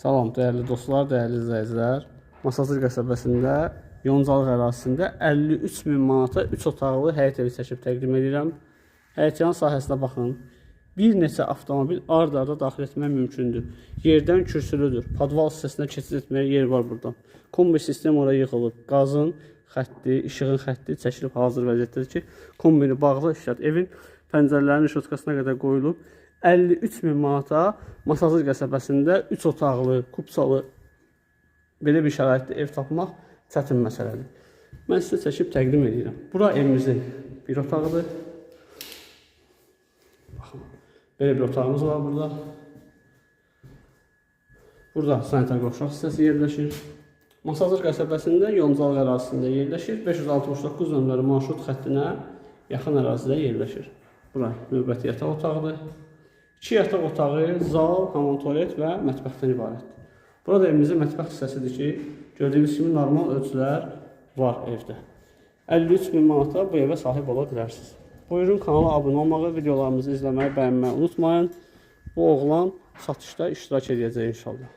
Salam dəyərli dostlar, dəyərli izləyicilər. Masazır qəsəbəsində, Yoncalıq ərazisində 53 min manata 3 otaqlı həyət evi çəkib təqdim edirəm. Həyətyan sahəsinə baxın. Bir neçə avtomobil ard-arda daxil etmək mümkündür. Yerdən kürsülüdür. Podval hissəsinə keçid etməyə yer var buradan. Kombi sistem oraya yığılıb. Qazın xətti, işığın xətti çəkilib hazır vəziyyətdədir ki, kombini bağlı işlət. Evin pəncərələrinin şotkasına qədər qoyulub. 53 min manata Masazır qəsəbəsində 3 otaqlı, kupçalı belə bir şəraitdə ev tapmaq çətin məsələdir. Mən sizə çəkib təqdim edirəm. Bura evimizin bir otağıdır. Baxın, belə bir otağımız var burada. Burada sanitar qovşaq hissəsi yerləşir. Masazır qəsəbəsində Yoncalıq ərazisində yerləşir. 569 nömrəli marşrut xəttinə yaxın ərazidə yerləşir. Bura növbəti yataq otağıdır. İki yataq otağı, zal, hamam tualet və mətbəxdən ibarətdir. Burada evimizin mətbəx hissəsidir ki, gördüyünüz kimi normal ölçülər var evdə. 53 min manata bu evə sahib ola bilərsiniz. Buyurun kanala abunə olmağı, videolarımızı izləməyi, bəyənməyi unutmayın. Bu oğlan satışda iştirak edəcək inşallah.